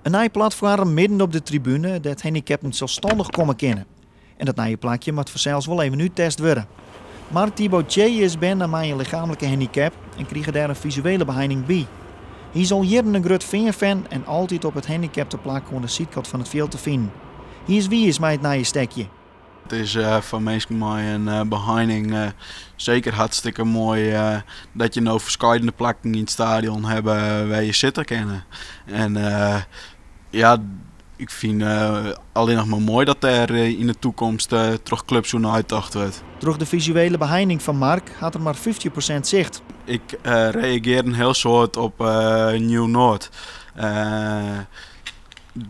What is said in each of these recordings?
In nij platfoarm midden op de tribune dêr't handikapten selsstannich komme kinne. En dat nije plakje moat fansels wol even úttest wurde. Marc Thibautier is berne mei in lichaamlike handicap en krige dêr in fisuele beheining by. Hy is al jierren in grut Feanfan en altyd op it handicapteplak oan de sydkant fan it fjild te finen. Hy is wiis mei it nije stekje. It is foar minsken mei in beheining seker hartstikke moai dat je no ferskeidene plakken yn it stadion hawwe wêr je sitte kinne. En ja, ik fyn allinnich mar moai dat dêr yn de toekomst troch klups oer neitocht wurdt. Troch de fisuele beheining fan Marc hat er mar 15% sicht. Ik reagearje in hiel soad op Nieuw Noord.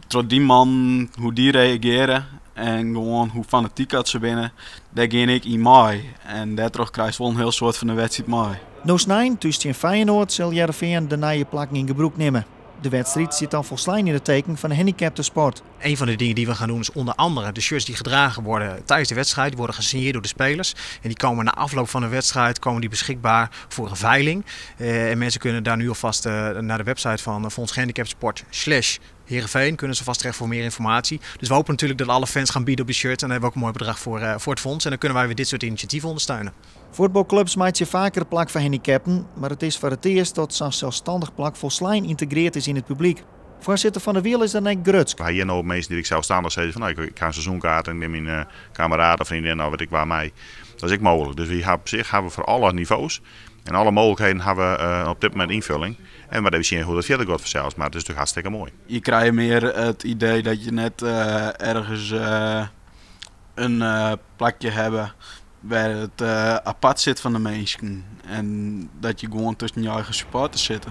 Troch dy mannen, hoe dy reagearje en gewoan hoe fanatyk dat se binne, dêr gean ik yn mei. En dêrtroch krijst wol in hiel soad fan de wedstriid mei. No snein, thús tsjin Feyenoord, sil Hearrenfean de nije plakken yn gebrûk nimme. De wedstriid stiet dan folslein yn it teken fan de handicaptesport. Een van de dingen die we gaan doen is onder andere de shirts die gedragen worden tijdens de wedstrijd, die worden gesigneerd door de spelers. En die komen na afloop van de wedstrijd komen die beschikbaar voor een veiling. En mensen kunnen daar nu alvast naar de website van Fonds Gehandicaptensport slash Heerenveen, kunnen ze vast terecht voor meer informatie. Dus we hopen natuurlijk dat alle fans gaan bieden op die shirts. En dan hebben we ook een mooi bedrag voor het fonds. En dan kunnen wij weer dit soort initiatieven ondersteunen. Fuotbalklups meitsje faker plak foar handikapten, mar it is foar it earst dat sa'n selsstannich plak folslein yntegrearre is yn it publyk. Foarsitter Van der Wiel is dan ek grutsk. We ha hjir no minsken dy't selsstannich sizze fan, no, ik ha in seizoenkaart en ik nim myn kameraad of freondin of wit ik wa mei. Dat is ek mooglik. Dus wy ha op sich hawwe we foar alle nivo's en alle mooglikheden hawwe we op dit momint ynfolling. En we even sjen hoe't dat fierder giet fansels, mar it is natuerlik hartstikke moai. Je krije mear it idee dat je net ergens in plakje hawwe wêr it apart sit fan de minsken en dat je gewoan tusken je eigen supporters sitte.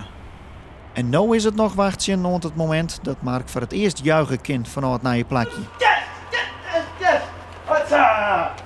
En no is it noch wachtsjen oant it momint dat Marc foar it earst juiche kin fanôf it nije plakje. Yes! Yes! Yes! Yes!